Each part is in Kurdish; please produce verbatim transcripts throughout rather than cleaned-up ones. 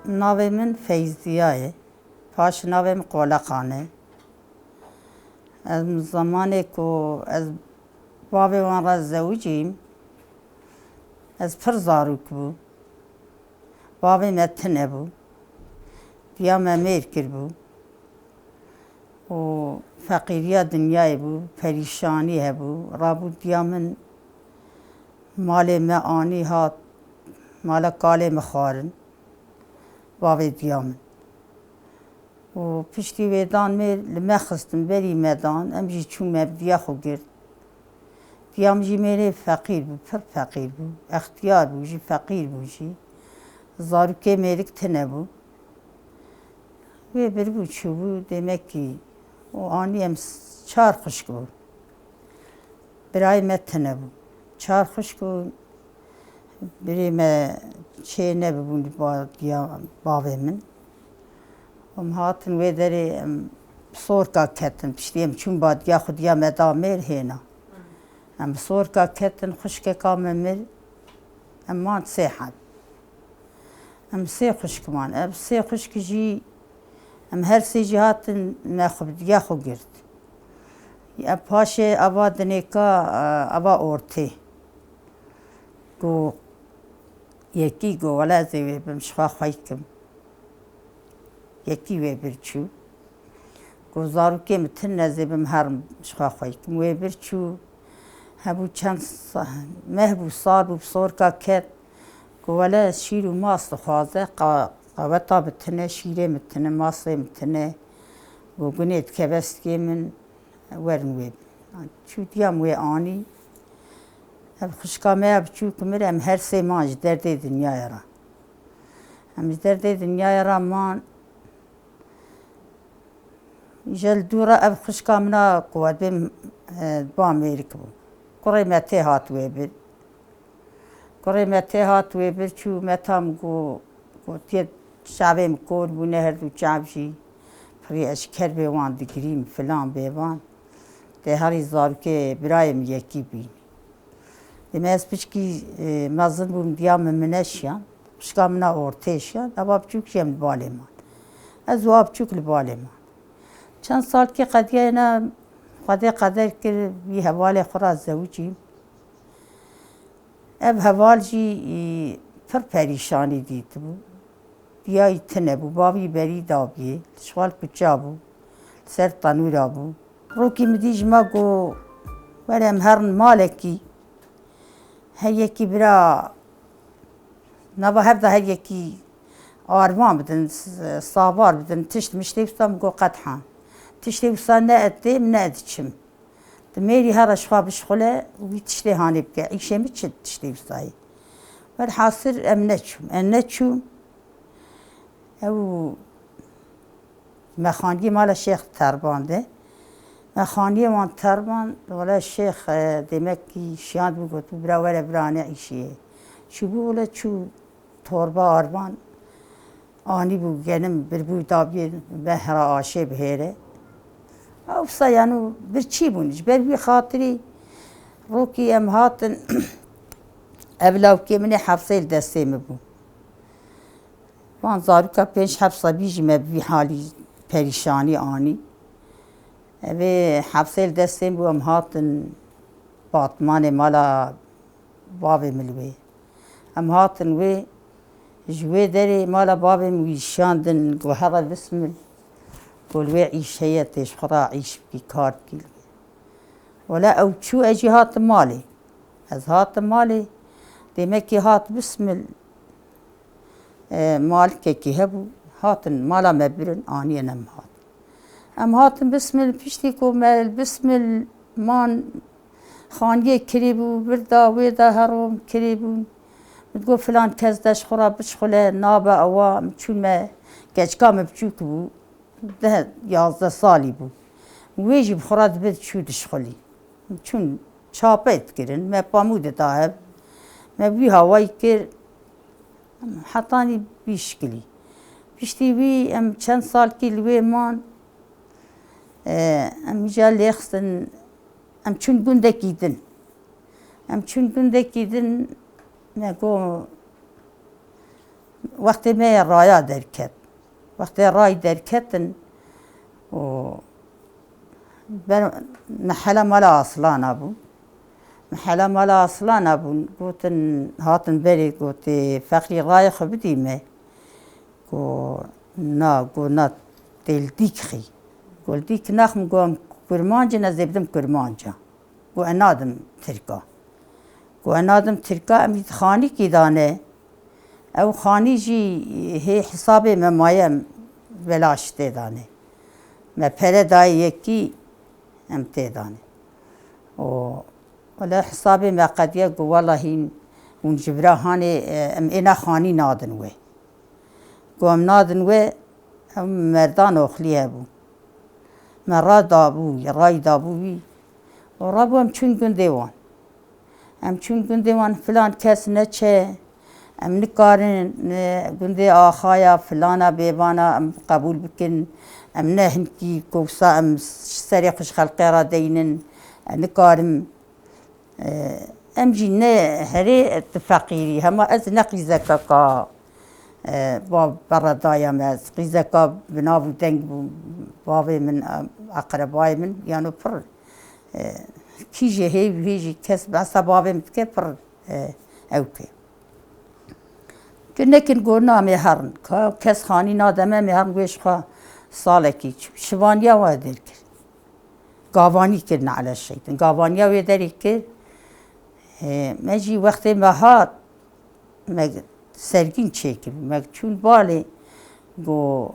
Navê min Feyziya ye. Paş navê min Qoleqan e. Ez min zemanê ku ez bavê wan re zewicîm, ez pir zarok bû. Bavê me tine bû. Diya me mêr kiribû. Û feqîriya dinyayê bû, perîşanî hebû. Rabû diya min malê me anî hat, mala kalê min xwarin. Bavê diya min. Û piştî wê dan mêr li me xistin, berî me dan, em jî çûn me bi diya xwe girt. Diya min jî mêrê feqîr bû, pir feqîr bû. Extiyar bû jî, feqîr bû jî. Zarokê mêrik tine bû. Wê biribû çûbû, demekî û anî em s-, çar xwişk bûn. Birayê me tine bû. Çar xwişk û birê me çê nebibûn li ba-, diya bavê min. Em hatin wê derê, em bi sorka ketin. Piştî em çûn ba diya xwe, diya me da mêr hêna. Em bi sorka ketin, xwişkeka me mir, em man sê heb. Em sê xwişk man. Ev sê xwişk jî, em her sê jî hatin me xwe bi diya xwe girt. Ev paşê ava dinêka, e, ava ortê. Got, yekî got, wele ez ê wê bim, ji xwe xwey kim. Yekî wê bir çû. Got, zarokê min tune, ez ê bim herim ji xwe xwey kim. Wê bir çû. Hebû çend sa-, meh bû, sal bû, bi sorka ket. Got, wele şîr û mas dixwaze, qa-, qaweta min tune, şîrê min tune, masê min tune. Got, gunê dike bestikê min, werin wê. Çû diya min wê anî. Ev xwişka me ya biçûk mir, em her sê man ji derdê dinyayê re. Em ji derdê dinyayê re man. Ji li dû re ev xwişka min a ku ez bêm, e, ba mêrik bû. Kurê me tê hat wê bir. Kurê me tê hat wê bir, çû me tam got, gotiye çavê min kor bûne, her du çav jî pirî, ez ji kerbê wan digirîm, filan bêvan. Tê herî zarokê birayê min yekî bîn. Dê me ez piçkî, e, mezin bûm, diya min mine şiyan. Xwişka min a ortê şiyan. Eva biçûk jî em li balê man. Ez û a biçûk li balê man. Çend salkî qediyayê ne, Xwedê qeder kir, wî hevalê xwe ra zewicîm. Ev heval jî, e, pir perîşanî dîtibû. Diyayî tune bû, bavî berî dabiyê, li şixal kuça bû, li ser tenûra bû. Rokî min dî ji me got, were em herin malekî, her yekî bira nava hev de her yekî arvan bidin, s-, savar bidin, tişt miştê wisa. Min got, qet han. Tiştê wisa ne ez têm, ne ez diçim. Di mêrî here ji xwe bişxule, wî tiştê hanê bike. Îşê min çi tiştê wisa ye? Welhasil em neçûn. Em neçûn. Ew me xaniyê mala Şêx Terban de. Me xaniyê wan Terban, wele Şêx, e, demekî şiyand bû, gotibû, bira were, bira ne îşê ye. Çûbû wele çû torba arvan anîbû genim, birbû dabiyê behra aşê bihêre. Ew wisa yanû birçî bûn. Ji ber wî xatirî rokî em hatin, ev lawkê min ê hefsê li destê min bû. Van zaroka pênc heft sebî jî me bi vî halî perîşanî anî. Evê hefsê li destê min bû, em hatin Batmanê mala bavê min li wê. Em hatin wê, ji wê derê mala bavê min wî şiyandin, got, here bismil. Got, li wê îş heye, tê ji xwe re îş bikî, kar bikî li wê. Wele ew çû, ez jî hatim malê. Ez hatim malê, demekî hat bismil, e, malikekî hebû, hatin mala me birin, aniyên em hatin. Em hatin bismil, piştî ku me bismil man, xaniyê kirî bû, vir da wê de herom kirî bûn. Min digot, filan kes de ji xwe re bişxule, nabe ewa, min çûn me, keçika min biçûk bû. Deh, yazdeh salî bû. Wê jî bi xwe re dibe diçû dişxulî. Çûn çape dikirin, me pamû dida hev. Me bi wî hawayî kir, hetanî vî şikilî. Piştî wî em çend salkî li wê man, e, em îca lêxistin, em çûn gundekî din. Em çûn gundekî din, me got, Wextê me raya derket. Wextê ray derketin û ber mehela mala Aslana bû. Mehela mala Aslana bûn, gotin, hatin berê, gotê, Fexrî, rayê xwe bidî me. Go, na, go, na, tê li dîk xî. Go, li dîk naxim, go, em kurmanc in, ez ê bidim kurmanca. Go, ez nadim tirka. Go, ez nadim tirka, em xanîkî dane. Ew xanî jî hê hesabê me maye, em belaş tê dane. Me pere dayê yekî, em tê dane. Û wele hesabê me qediya, go, wela hîn hûn ji vira hanê, e, em ê ne xanî nadin we. Go, em nadin we, em merdan oxlî hebû. Me ra dabû, ray dabû wî. Û rabû em çûn gundê wan. Em çûn gundê wan, filan kes neçe, em nikarin, e, gundê axaya filana bêvana em qebûl bikin, em ne hinkî kowsa em serê xwe ji xelqê re deynin, e, nikarim. E, em jî ne herê tu feqîrî, hema ez ne qîzeka ka, e, ba beredaya me, ez qîzeka bi nav û deng bûm, bavê min, e, eqrebayê min, yano pir, e, kî jê hê wî jî kes behsa bavê min dike pir, e, ew ke. Tu nekin go namê herin, ka kes xanî nademe me herin wê ji xwe salekî çû. Şivaniya we derkir. Gavanî kir ne'le şeytin. Gavaniya wê derê kir. E, me jî wextê me hat, me sergîn çêkir. Me çûn balê, go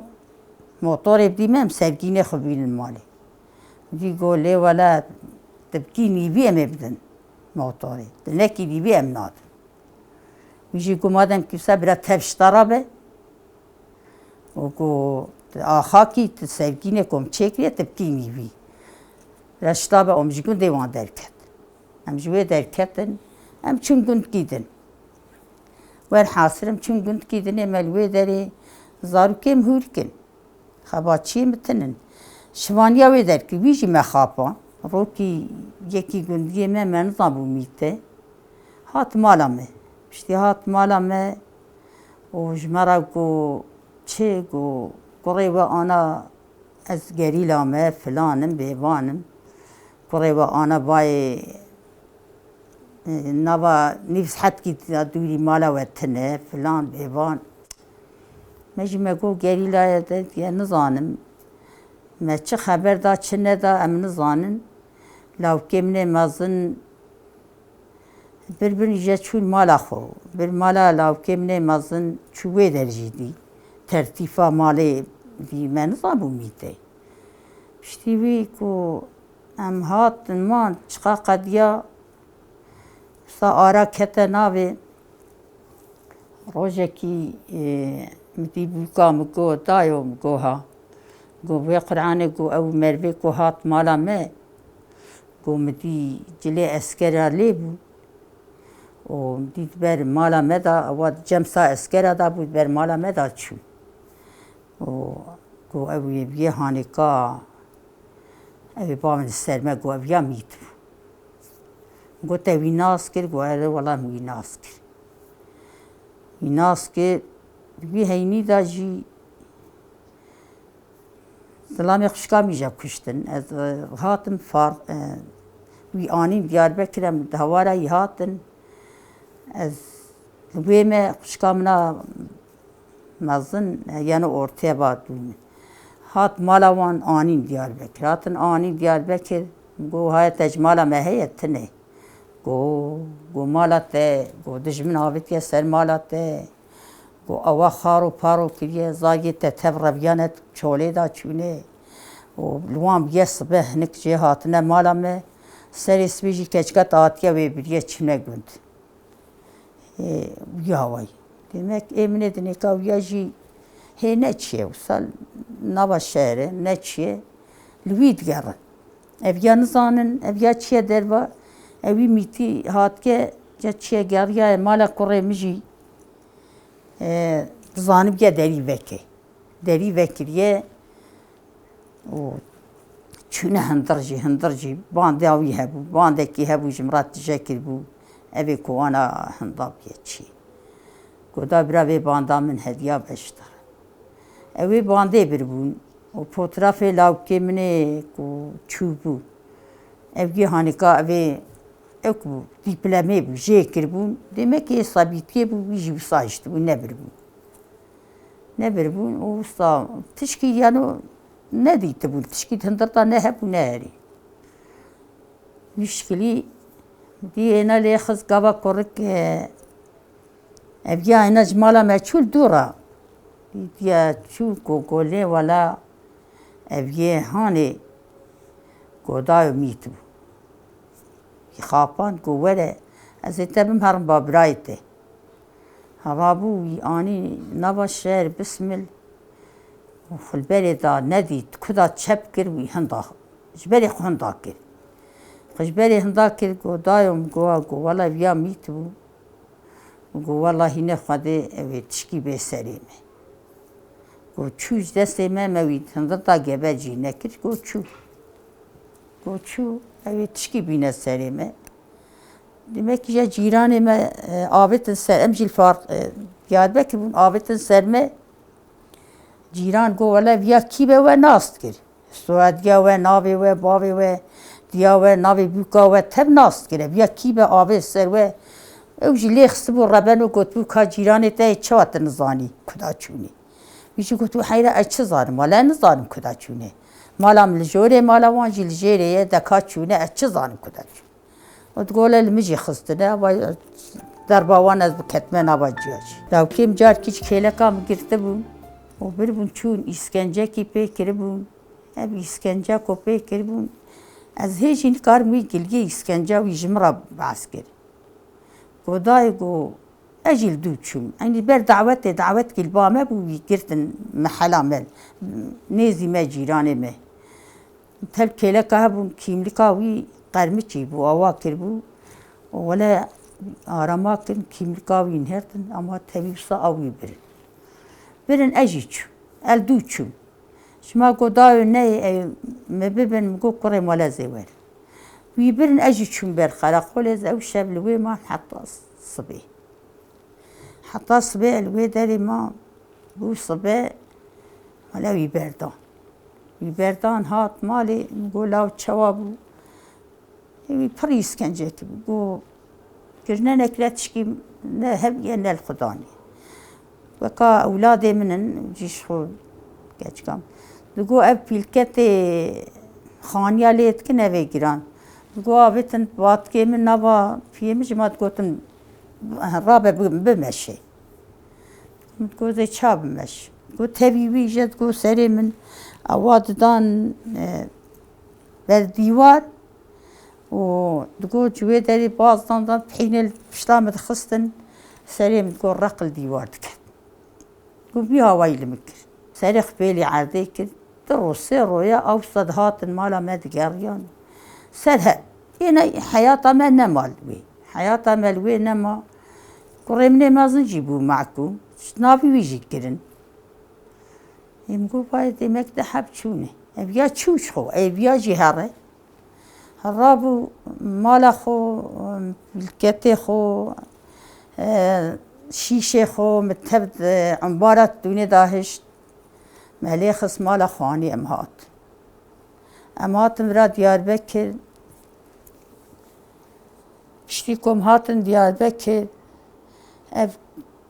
motorê bidî me em sergînê xwe bînin malê. Dî go lê wele tu bikî nîvî em ê bidin motorê. Tu nekî nîvî em nadin. Wî jî go madem kîvsa bira tev ji te re be. Û ku axakî tu sevgînê kom çêkiriye tu bikî nîvî. Reşta be om ji gundê wan derket. Em ji wê derketin, em çûn gundkî din. Werhasil em çûn gundkî dinê me li wê derê zarokê em hûr kin. Xebatçiyê min tinin. Şivaniya wê derkir, wî jî me xapan. Rokî yekî gundiyê me, me nizanbû mîte. Hat mala me. Piştî hat mala me û ji me re got, çi got, kurê we ana ez gerîla me, filan im, bêvan im. Kurê we ana bayê, e, nava nîv sehetkî dûrî mala we tine, filan, bêvan. Me jî me got gerîlaya te diye nizanim. Me çi xeber da, çi neda, em nizanin. Lawkê min ê mezin Bir bin jê çûn mala xwe. Bir mala lawkê min ê mezin çû wê der jî dî. Tertîfa malê dî me nizanbû mîte. Piştî wî ku em hatin man çiqa qediya sa ara kete navê. Rojekî, e, min dî bûka min got, dayo min got ha. Got, wê Qur'anê got, ew merivê ku hat mala me, got, min dî cilê eskera lê bû. Û min dî di ber mala me de, ewa di cem sa eskera de bû, di ber mala me de çû. Û got, ew ê biyê hanêka, ew ê bavin li ser me, got, ev ya mît bû. Got, te wî nas kir? Got, erê, wela min wî nas kir. Wî nas kir, di wî heynî de jî zilamê xwişka min jî kuştin. Ez, e, hatim far, e, wî anîn Diyarbekir, em di hewara wî hatin. Ez li wê me xwişka min a mezin, e, yeno ortê ba dû min. Hat mala wan anîn Diyarbekir. Hatin anîn Diyarbekir, got, haya te ji mala me heye? Tine. Got, got, mala te, got, dijmin avêtiye ser mala te. Got, ewa xaro paro kiriye, zagê te tev reviyane çolê da çûne. Û li wan biye sibe hinik jê hatine mala me. Serê sibê jî keçika te hatiye wê biriye çûne gund. Ê, wî awayî. Demek ê min ê dinêka wîya jî hê ne çi ye wisa nava şehre, ne çi ye, li wî digerin. Ev ya nizanin, ev ya çi ye derva, ew wî mîtî hatike, ya çi ye geriyaye mala kurê min jî, e, dizanibiye derî veke. Derî vekiriye û çûne hindir jî, hindir jî. Bandê wî hebû, bandekî hebû ji min re tije kiribû. Ev ê ku wana hinda biye çi? Goda bira vê banda min hediya beştir. Ew ê bandê biribûn û fotoğrafê lawkê min ê ku çûbû. Ev gê hanika ev ê ew ku dîplemê bû, jê kiribûn. Demek ê sabîtiyê bû, wî jî wisa hiştibû, nebiribûn. Nebiribûn û wisa tişkî yano nedîtibûn. Tişkî di hindirta ne hebû ne herî. Mîşkilî dî êna lê xist gava kurik, e, ev ya êna ji mala me çû li dû re. Dî diya çû ku golê wela ev yê hanê godayo mît bû. Xapan ku were ez ê te bim herin ba birayê te. Hava bû wî anî nava şer bismil. Xwe li berê da nedît, kuda çep kir wî hinda, ji berê xwe hinda kir. Xwe ji berê hinda kir, got, dayo min got, got, wela viya mît bû. Got, wela hîne Xwedê ew ê tişkî bê serê me. Got, çû ji destê me, me wî hinda da gebe cî nekir, got, çû. Got, çû, ew ê tişkî bîne serê me. Demek ki ya cîranê me, e, avêtin ser, em jî li far, e, Diyarbekir bûn, avêtin ser me. Cîran got, wele viya kî be we nas dikir. Soyadiya we, navê we, bavê we, diya we, navê bûka we tev nas dikir. Viya kî be avê ser we. Ew jî lê xistibû reben û gotibû, ka cîranê te yê çawa tu nizanî kuda çûnê? Wî jî gotibû, heyra ez çi zanim, wele nizanim kuda çûnê. Mala min li jorê, mala wan jî li jêrê ye, de ka çûne ez çi zanim kuda çûne. Û digole li min jî xistine, va derba wan ez biketime nava ciya jî. Lawkê min carkî ji kêleka min girtibûn û biribûn çûn îskencekî pê kiribûn. Ev îskence ku pê kiribûn, ez hê jî nikarim wî gilgê îskenca wî ji min re behs kir. Got, dayê, got, ez jî li dû çûm. Eynî ber dawetê, dawetkî li ba me bû, wî girtin mehela me, nêzî me, cîranê me. Tev kêleka hebûn, kîmlika wî qermiçî bû, awa kiribû. Wele arama kirin, kîmlika wî nihêrtin, ama tevî wisa ew wî birin. Birin ez jî çûm. El dû çûm. Şima got, dayê, neyê, ew me bibin, min got, kurê, wele ez ê werim. Wî birin ez jî çûm ber qereqolê, ez ew şev li wê mam heta sibê. Heta sibê li wê derê ma bû sibe, wele wî berdan. Wî berdan hat malê, min got, law çawa bû? Wî pir îskence kir. Got, kirine nekire tişkî ne hev ye ne li xwe danê. Weka ewladê min in, jî ji xwe keçika min. Digot, ev pîlketê xaniya lê dikin, ev ê giran. Digot, avêtin batkê min nava piyê min ji ma digotin, rabe bi-, bimeşe. Min digot, ez ê ça bimeş? Digot, tevî wî jî, digot, serê min ewa didan, e, ber dîwar û digot, ji wê derê baz dan dan, pihînê li pişta min dixistin, serê min, digot, req li dîwar diket. Got, vî hawayî li min kir. Serê xwe pêlî erdê kir. Du roj, sê roja ew wisa dihatin mala me digeriyan. Ser he-, yê ne heyata me nema li wê. Heyata me li wê nema. Kurê min ê mezin jî bû mehkûm. Ji navî wî jî kirin. Ê min got, vay, demek de heb çûne. Ev ya çû ji xwe, ev ya jî here. Rabû mala xwe, milketê xwe, e, şîşê xwe, min tev, e, embara dûnê dahişt. Me lê xist mala xwanî em hat. Em hatin vira Diyarbekir. Piştî ku em hatin Diyarbekir, ev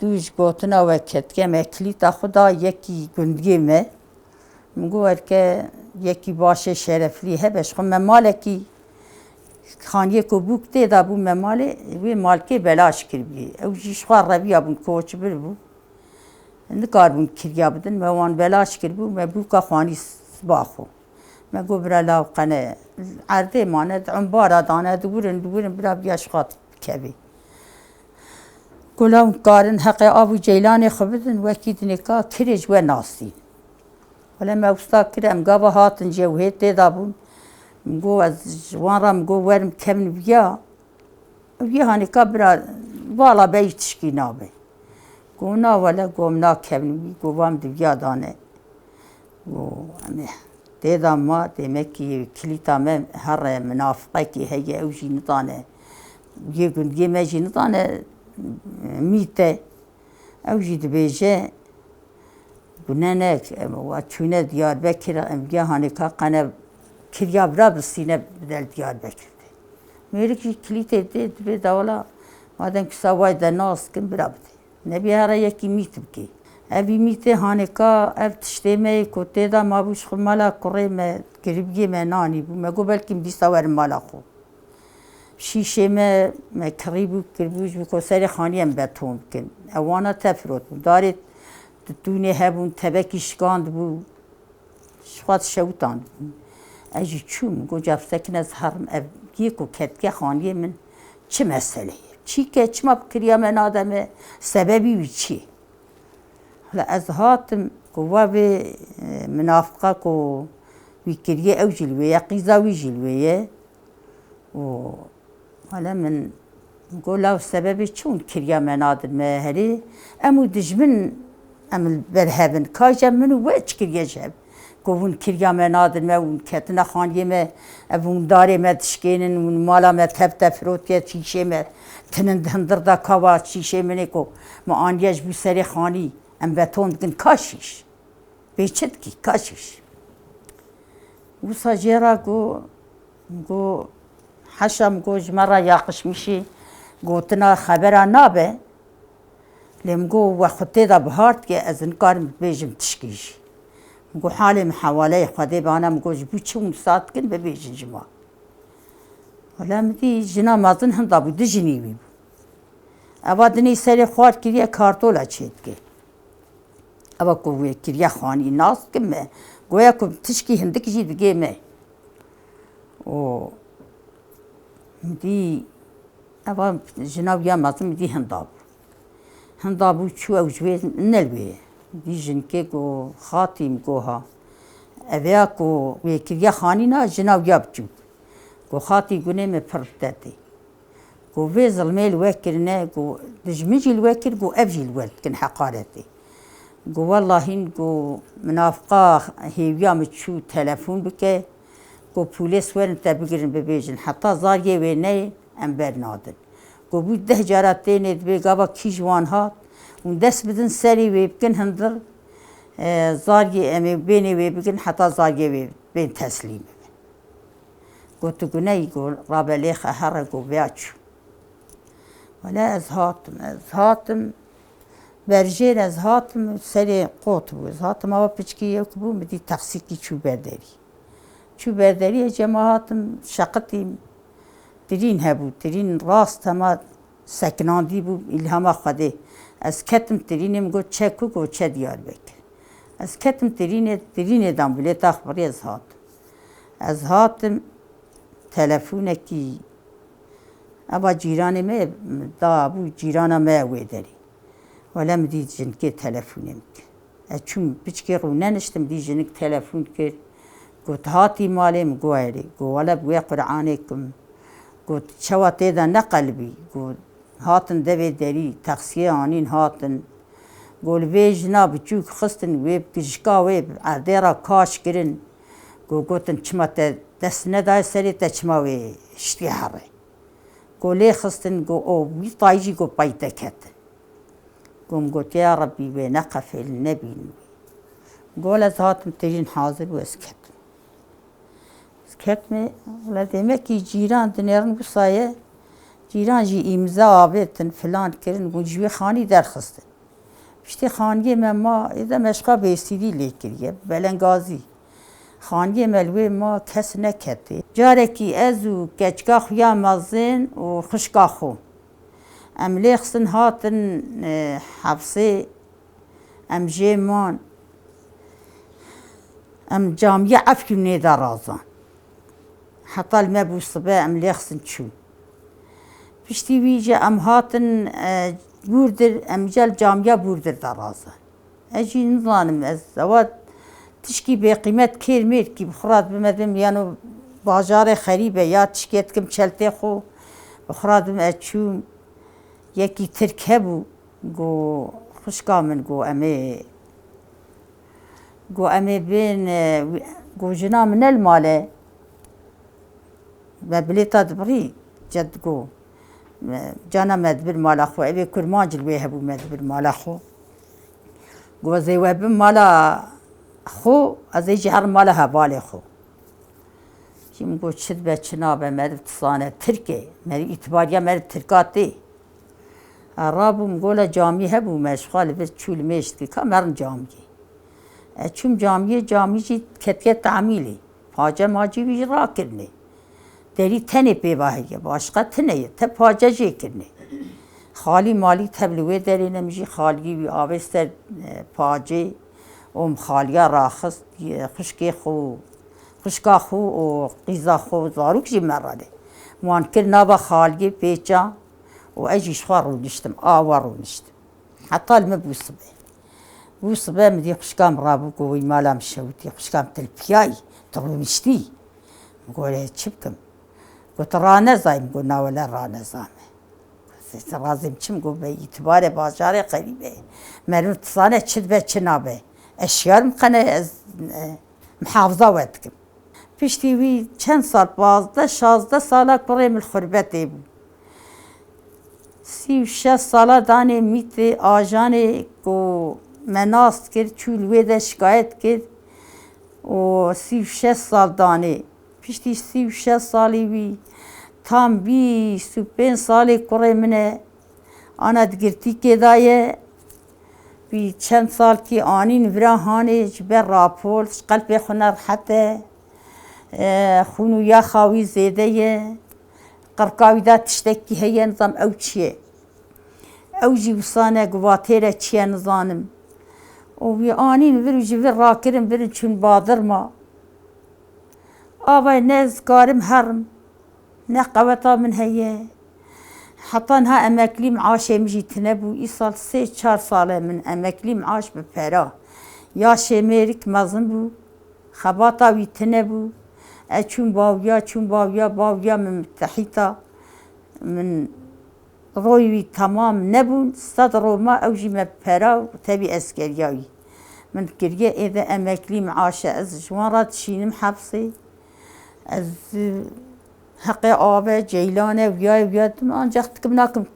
dû ji gotina we ketike me, kilîta xwe da yekî gundiyê me. Min got, erke yekî başê şereflî hebe, ji xwe me malekî xaniyê ku bûk tê da bû me malê, wê malkê belaş kiribû. Ew jî ji xwe reviya bûn, koçbir bû. Nikaribûn kiriya bidin, me wan belaş kiribû, me bûka xwanî siba xwe. Me got, bira law qene erdê mane, di embara dane, diwirin, diwirin, bira viya ji xwe dikevê. Got, law karin heqê av û ceylanê xwe bidin, wekî dinê ka kirê ji we nasîn. Wele me wisa kir, em gava hatin jê û hê tê da bûn. Min got, ez ji wan re, min got, werin kevin viya. Ew yê hanîka bira, vala beyî tişkî nabe. Got, na wele, got, em nakevin wî, got, va em di viya dane. Got, em ê tê da ma, demek ki kilîta me here, minafiqekî heye, ew jî nizane. Yê gundiyê me jî nizane, mîte. Ew jî dibêje, gune ne, em, wa çûne Diyarbekir, em ya hanê ka qene kirya bira bisîne bidel Diyarbekir de. Mêrik jî kilîtê dê dibê dawla, madem kisa way de nas kin bira bidê. Nebî here yekî mît bikê. Evî mîtê hanê ka ev tiştê me yê ku tê de mabû ji xwe mala kurê me, kiribiyê me nanî bû. Me got belkî em dîsa werin mala xwe. Şîşê me, me kirî bû, kiribû ji bo ku serê xanî em beton bikin. Ew wana tefrot bû. Darê tutûnê hebûn, tebekî şikandibû. Ji xwe dişewitandibûn. Ez jî çûm, got, "Cav sekin ez herim, ev yê ku ketike xaniyê min çi mesele ye? Çîke çima bi kiriya me nade me, sebebî wî çi ye?" Hala ez hatim, ku va vê, e, minafiqa ku wî kiriye ew jî li wê ye, qîza wî jî li wê ye. Û hala min got, "Law sebebê çi hûn kiriya me nadin me herê? Em û dijmin em li ber hev in. Ka ji min û we çi kiriye ji hev? Ku hûn kiriya me nadin me, hûn ketine xaniyê me, ev hûn darê me dişkênin, hûn mala me tev tev firotiye, şîşê me tinin di hindir de ka va şîşê min ê ku me aniye ji bo serê xanî, em beton dikin ka şîş." Bê çi dikî, ka şîş. Wisa jê re got, got, "Heşa," min got, "ji me re yaqişmişî gotina xebera nabe. Lê," min got, "we xwe tê de bihar dike, ez nikarim bibêjim tişkî jî." Min got, "Halê min hewaleyê Xwedê bana," min got, "ji bo çi hûn wisa dikin, bibêjin ji me." Wele min dî jina mezin hinda bû, du jinî wî bû. Eva dinê serê xwar kiriye, kartola çêdike. Eva ku wê kiriye xanî nas dikim me. Goya ku tişkî hindik jî digê me. Û min dî eva jina wî ya mezin min dî hinda bû. Hinda bû çû ew ji wê ne li wê ye. Dî jinkê ku xatî min got ha. Ev ya ku wê kiriye xanî na jina wî ya biçûk. Got xatî gunê me pir te tê. Got vê zilmê li we kirine, got dijmin jî li we kir, got ev jî li we dikin heqaretê. Got wellahîn, got minafiqa hêviya min çû telefon bike, got polês werin te bigirin bibêjin. Heta zariyê wê neyê em bernadin. Got bû deh cara tênê dibê gava kî ji wan hat, hûn dest bidin serê wê bikin hindir, e, zariyê em ê bênê wê bigirin heta zariyê wê bên teslîm bibin. Got tu guneyî, got rabe lêxe here, got vêya çû. Wele ez hatim, ez hatim. Berjêr ez hatim, serê qot bû. Ez hatim ava piçkî yek bû, min dî teqsîrkî çû berderî. Çû berderî, ez cema hatim, şeqitîm. Tirîn hebû, tirîn rast hema sekinandî bû, îlhama Xwedê. Ez ketim tirînê, min got çe ku, got çe Diyarbekir. Ez ketim tirînê, tirînê dan bilêta xwe birî ez hatim. Ez hatim, telefonekî, eva cîranê me da bû, cîrana me wê derê. Wele min dît jinkê telefonê min kir. Ez çûm piçkê rûneniştim, dî jinik telefon kir. Got hatî malê min, got erê. Got wele bi wê Qur'anê kim. Got çawa tê de neqelibî. Got hatin devê derî, teqsiyê anîn hatin. Got li vê jina biçûk xistin, wê bi kijika wê bi erdê re kaş kirin. Got gotin çima te dest nedaye serê te, çima wê şitî here. Got lê xistin, got o wî tayî jî got pey te ketin. Got min gotiye ya Rebbî wê neqefêlin, nebînin wê. Got ez hatim tirîn hazir bû ez ketim. Ez ketime, wele demekî cîran dinêrin wisa ye. Cîran jî îmza avêtin, filan kirin, got ji wê xanî derxistin. Piştî xaniyê me ma, êde me ji xwe bêsîrî lê kiriye, belengazî. Xaniyê me li wê ma kes neketê. Carekî ez û keçika xwe ya mezin û xwişka xwe. Em lê xistin hatin, e, hefsê, em jê man. Em camiya Efrînê de razan. Heta li me bû sibe em lê xistin çûn. Piştî wî jî em hatin, e, Bûrdir, em jî li camiya Bûrdir de razan. Ez jî nizanim, ez ewa tişkî bêqîmet kêr mêr kî bi xwe re dibim, ez dibim, yano bajarê xerîb e, ya tişkê dikim çeltê xwe, bi xwe re dibim, ez çûm, yekî Tirk hebû, got, xwişka min, got, em ê, got, em ê bên, e, got, jina min ne li mal e. Me bilêta dibirî, ced got, me, cana me dibir mala xwe, evê kurmanc li wê hebû me dibir mala xwe. Got, "Ez ê we bim mala xwe, ez ê jî herim mala hevalê xwe." Jî min got, "Çi dibe, çi nabe, meriv tisane, Tirk e, meriv îtibariya meriv Tirka tê." E, rabûm, gola camî hebû, me ji xwe li vir çû li mêj dikir, ka merin camiyê. E, çûm camiyê, camî jî ketike tamîlê. Pace macî wî jî rakirine. Derî tenê pê ve heye, başqa tune ye, te pace jê kirine. Xalî malî tev li wê derê ne, min jî xaliyê wî avê ser, e, pacê û min xaliya raxist, e, xwişkê xwe, xwişka xwe û qîza xwe û zarok jî me re ne. Wan kir nava xaliyê pêça û ez jî ji xwe rûniştim, awa rûniştim. Heta li min bû sibe. Bû sibe min dî xwişka min rabû ku wî mala min şewitî. Xwişka min, "Tilpiyayî, tu rûniştî?" Min got, "Lê çi bikim?" Got, "Tu ranezayî?" Min got, "Na wele ranezame." Razê min çi? Min got, "Be îtibare bajarê xerîbe. Meriv tisane çi dibe çi nabe. Ez şiyar min qene ez, e, mihafiza we dikim." Piştî wî çend sal, pazdeh şazdeh sala kurê min li xurbetê bû. Sî û şeş sala danê mîtê ajanê ku me nas kir, çû li wê de şikayet kir û sî û şeş sal danê. Piştî sî û şeş salî wî tam bîst û pênc salê kurê min e. Ana di girtîkê de ye. Wî çend salkî anîn vira hanê ji ber rapor, ji qelpê xwe ne rehet e. E, xûn û yaxa wî zêde ye. Qirka wî de tiştekî heye, nizam ew çi ye. Ew jî wisa ne, guvatêre çi ye nizanim. Û wî anîn vir û ji vir rakirin, birin çûn badirma. Avay ne ez karim herim, ne qeweta min heye. Heta niha emeklî miaşê min jî tine bû. Îsal sê çar sal e min emeklî miaş bi pera. Yaşê mêrik mezin bû, xebata wî tine bû. Ez çûm bawiya, çûm bawiya, bawiya min mitehîta. Min Royê wî temam nebûn, sed ro ma ew jî me pera û tevî eskeriya wî. Min kiriye êde emeklî miaşe, ez ji wan re dişînim hepsê. Ez, e, heqê ave, ceylane, wiyayê wiya dim, ancax dikim nakim,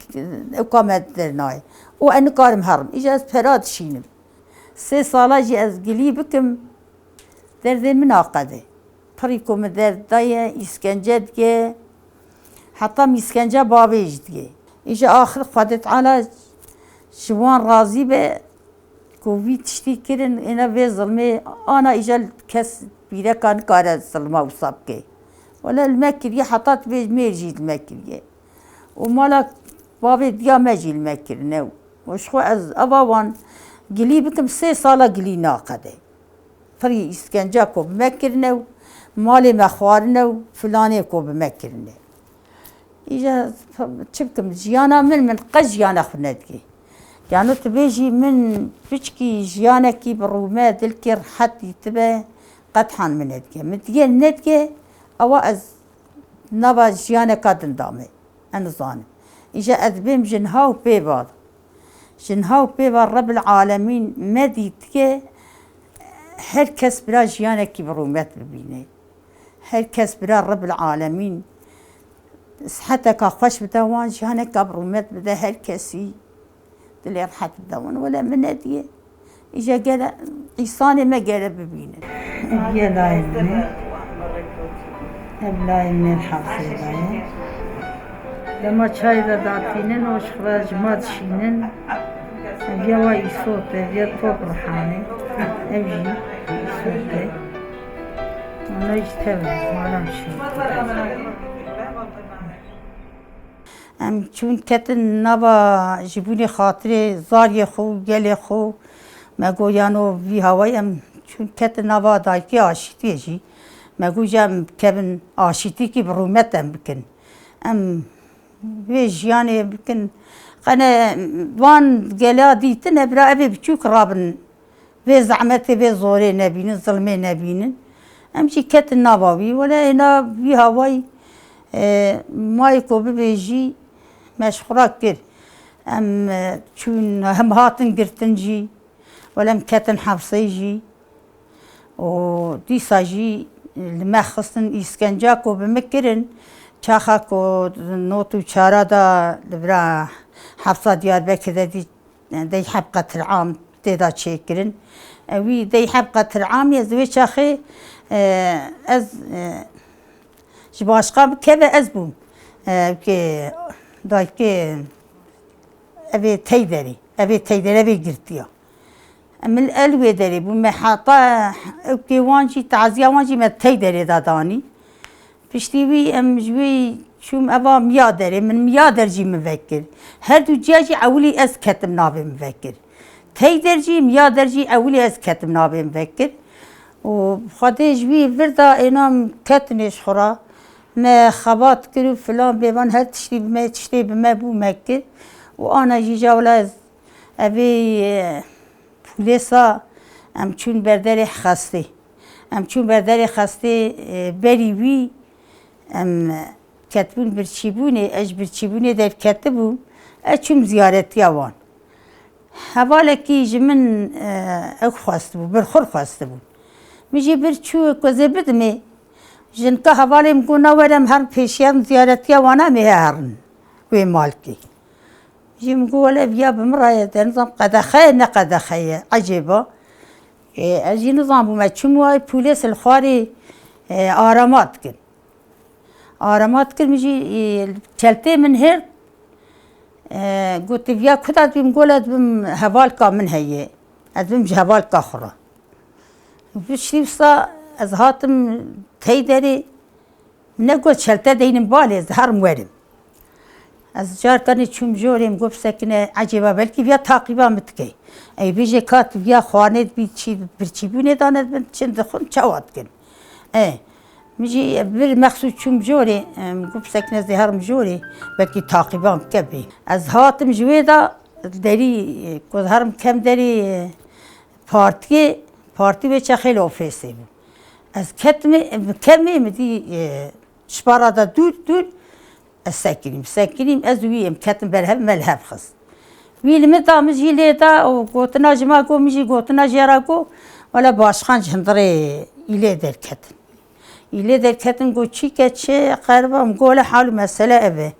ew ka me dernayê. Û ez nikarim herim. Îja ez pera dişînim. Sê sala jî ez gilî bikim, derdê min naqede. Pirî ku min derd daye, îskence dike, heta min îskence bavê jî dike. Îja axir Xwedê Teala ji wan razî be ku vî tiştî kirin, êne vê zilmê ana îja kes bîreka nikare zilma wisa bike. Wele li me kiriye, heta tu bê mêr jî li me kiriye. Û mala bavê diya me jî li me kirine. Û ji xwe ez eva wan gilî bikim, sê sala gilî naqede. Pirî îskenca ku bi me kirine û malê me xwarine û filanê ku bi me kirine. Îja çi bikim, jiyana min, min qet jiyana xwe nedike. Yano tu bêjî min piçkî jiyanekî bi rûme, dilkê rehet dîtibe, qet han min nedike. Min dike nedike, ewa ez nava jiyaneka din dame. Ez nizanim. Îja ez bêm ji niha û pê ve. Ji niha û pê ve Rebil Alemîn me dîtike, her kes bira jiyanekî bi rûmet bibîne. Her kes bira Rebil Alemîn siheteka xweş bide wan, jiyaneka bi rûmet bide her kesî. Dilê rehet bide wan. Wele min nediye. Îja gere, îsanê me gere bibînin. Ev ye layê min e. Ev layê min e, li Hafsê de ye. Dema çayê de datînin, û ji xwe ji ma dişînin. Ev ye wa îsot e, ev ye top rihanê. Ev jî îsot e. Ana jî tev e, mala min şewitî. Em çûn ketin nava jibûnê xatirê zariyê xwe û gelê xwe. Me got, yano vî hawayî em çûn ketin nava dayikê aşîtiyê jî. Me got, ji em kevin aşîtîkî bi rûmet em bikin. Em vê jiyanê bikin. Qene wan gela dîtine, bira evê biçûk rabin. Vê zehmetê, vê zorê nebînin, zilmê nebînin. Em jî ketin nava wî. Wele êna vî hawayî, e, mayê ku bibêjî me ji xwe re kir. Em, e, çûn, em hatin girtin jî. Wele em ketin hefsê jî. Û dîsa jî li me xistin îskenca ku bi min kirin, çaxa ku not û çara da li vira hefsa Diyarbekir de dî, dey heb qetil am tê de çêkirin. E, wî dey heb qetir amî ez wê çaxê, e, ez, e, ji başqa bi keve ez bûm. E, ke dayikê evê tey derê, evê tey derê, evê girtiya. Em li el wê derê bû, me heta ewkê wan jî, taziya wan jî me tey derê de danî. Piştî wî em ji wî çûm eva miya derê, min miya der jî min vekir. Her du ciya jî ewilî ez ketim navê min vekir. Tey der jî, miya der jî ewilî ez ketim navê min vekir. Û Xwedê ji wî vir da êna min ketinê ji xwe ra. Me xebat kir û filan bêvan her tiştî bi me, tiştê bi me bû me kir. Û ana jî ja wila ez evê, e, pûlêsa em çûn berderê xestê. Em çûn berderê xestê, e, berî wî em ketibûn birçîbûnê, ez ji birçîbûnê derketibûm, ez çûm ziyaretiya wan. Hevalekî ji min, e, ew xwestibû, birxur xwestibû. Min jî bir çû ku ez ê bidimê. Jinka hevalê min got, na were em herin pêşiya min ziyaretiya wana em ê herin wê malkê. Jî min got, wele viya bi min re ye, de nizam qedexe ye, ne qedexe ye, ecêba. Ê, ez jî nizam bûme, çûm wayê pûlês li xwarê, e, arama dikin. Arama dikin, min jî, e, çeltê min hêrt, e, gotiviya ku de dibim, gola dibim hevalka min heye. Ez dibim ji hevalka xwe re. Piştî wisa ez hatim tey derê, min ne got çelte deynim balê, ez herim werim. Ez carkanê çûm jorê, min got bisekine, ecêba belkî viya taqîba min dike. Ey bêje ka tu viya xwarinê dibî çî birçîbûnê dane dibin, çin dixwin çawa dikin. E, min jî bir mexsûs çûm jorê, e, min got bisekine ez ê herim jorê, belkî taqîba min bike bê. Ez hatim ji wê de derî, e, ku ez herim kem derî, e, partiyê, partî wê çaxê li ofêsê bû. Ez ketime, bi kemê min dî, e, şpara de dûr, dûr, ez sekinîm. Sekinîm, ez û wî em ketin ber hev, me li hev xist. Wî li min da, min jî lê da û gotina ji ma got, min jî gotina jê re got, wele başqan ji hundirê îlê derketin. Îlê derketin got, çîke çi, qeriba min got, wele hal û mesele ev e.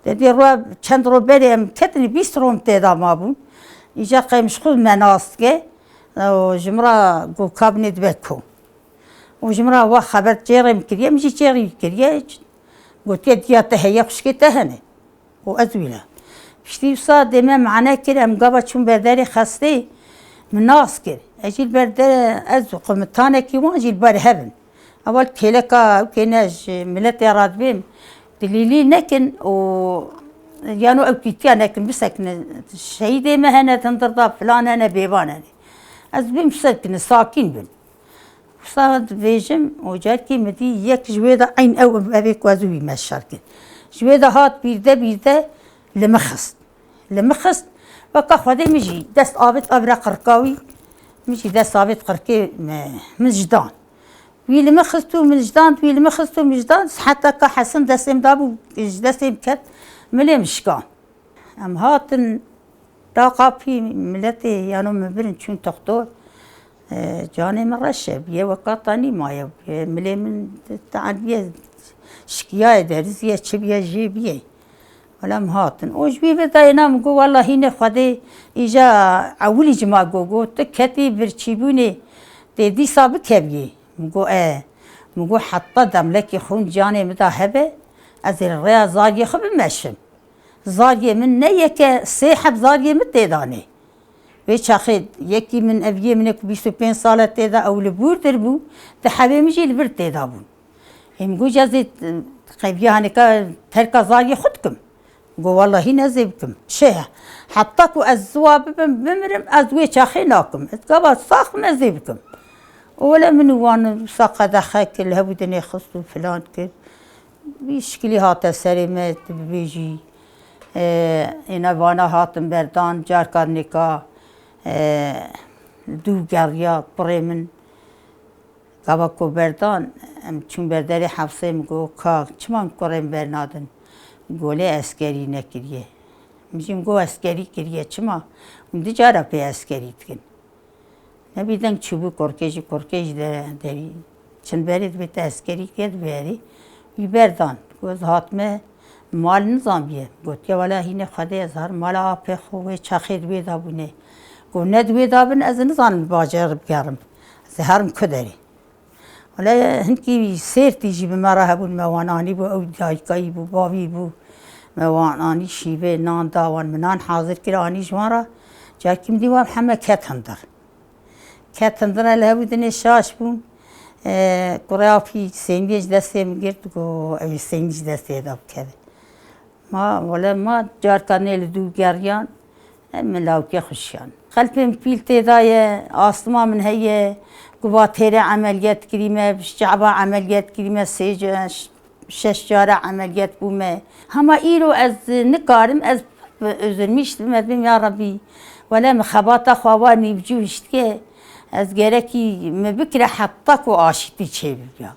Te dî rû, çend rû berê em ketinî, bîst rû em tê de mabûn. Îca qey min ji xwe me nas dike. Û ji min re got, kabinê dibe ku. Û ji min re wa xeber çêrê min kiriye, min jî çêrî kiriye. Gotiye, diya te heye, xwişkê te hene. Û ez wî re. Piştî wisa dê me mane kir, em gava çûn berderê xestê, min nas kir. Ez jî li ber de, ez û komutanekî wan jî li ber hev in. Ewel kêleka ew kêne ji miletê re dibêm, dilîlî nekin û yano ew kîtiya nekin, bisekine. Şehîdê me hene di hundir de, filan hene, bêvan hene. Ez bim bisekine, sakîn bin. Wisa dibêjim û carkî min dî yek ji wê de eyn ew evê ku ez û wî me şer kir. Ji wê de hat bîrde bîrde li min xist. Li min xist, weka Xwedê min jî dest avêt evra qirka wî, min jî dest avêt qirkê me, min ji dan. Wî li min xist û min ji dan, wî li min xist û min ji dan, heta ka Hesin destê min dabû, ji destê min ket, min lê min şikan. Em hatin da qapî miletê, yano min birin çûn toxtor. E, canê min reş e, biye weka tanî maye, biye milê min teandiye, şikiyaye, deriziye, çi biye jê biye. Wela em hatin. O ji wî ve dayê na min got, wela hînê Xwedê îja ewilî ji ma got, got, tu ketî birçîbûnê, tê dîsa bikeviyê. Min got, e. Min got, heta demlekî xûn canê min da hebe, ez ê li rêya zargê xwe bimeşim. Zargê min ne yeke, sê heb zargê min tê danê. Wê çaxê yekî min, eviyê min ê ku bîst û pênc sal e tê de, ew li bûrdir bû, di hebê min jî li vir tê de bûn. Ê min got, ez ê qeviya hanêka terka zargê xwe dikim. Got, wellahî ne ez ê bikim. Çi ye? Heta ku ez ziwa bibim, bimirim, ez wê çaxê nakim. Ez gava sax im, ez ê bikim. Û wele min û wan wisa qedexe kir, li hevû dinê xist û filan kir. Vî şikilî hate serê me, tu bibêjî, e, êne vana hatin berdan, carka nika, e, dû geriya kurê min. Gava ku berdan, em çûn berderê hefsê, min got, ka, çima em kurê min bernadin? Golê eskerî nekiriye. Min jî min got, eskerî kiriye, çima? Hûn du cara pê eskerî dikin. Nebî deng çûbû kurkê jî, kurkê jî de, derî çin berê dibê te eskerî kê dibê herî. Wî berdan. Got, ez hatime mal nizanbiye. Gotiye, wela hînê Xwedê ez har mala apê xwe wê çaxê di wê de bûne. Ku ne di wê de bin, ez nizanim li bajêr bigerim. Ez ê herim ku derê. Wele hinkî sêrtî jî bi me re hebûn, me wan anîbû, ew dayikayî bû, bavî bû. Me wan anî şîvê nan da wan, min nan hazir kir, anî ji wan re. Carkî min dî wan heme ket hundir. Ket hundir e, li hevû dinê şaş bûn. E, kurê apî seyniyê ji destê min girt, got, ew ê seynî ji destê de bikeve. Ma, wele ma carka nê li dû geriyan, em min lawkê xuşiyan. Qelpê min pîl tê de ye, astma min heye, ku va têrê emeliyet kirî me, bi çaba emeliyet kirî me, sê ca-, şeş cara emeliyet bû me. Hema îro ez nikarim, ez üzülmüş bim, ez bim, ya Rebî, wele min xebata xwe wa nîvcû hiştke, ez gerekî min bikire heta ku aşîtî çêbibiya.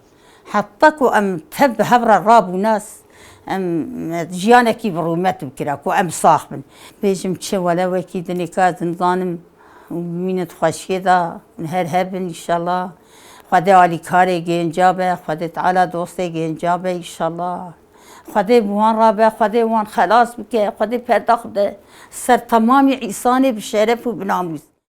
Heta ku em tev bi hev re rabûna, em jiyanekî bi rûmet bikira, ku em sax bin. Bêjim çi, wele wekî dinê ka ez nizanim, mînit xweşiyê de her hebin înşallah. Xwedê alîkarê gênca be, Xwedê Teala dostê gênca be înşallah. Xwedê bi wan re be, Xwedê wan xelas bike, Xwedê perda xwe de ser temamî îsanê bi şeref û bi namûs.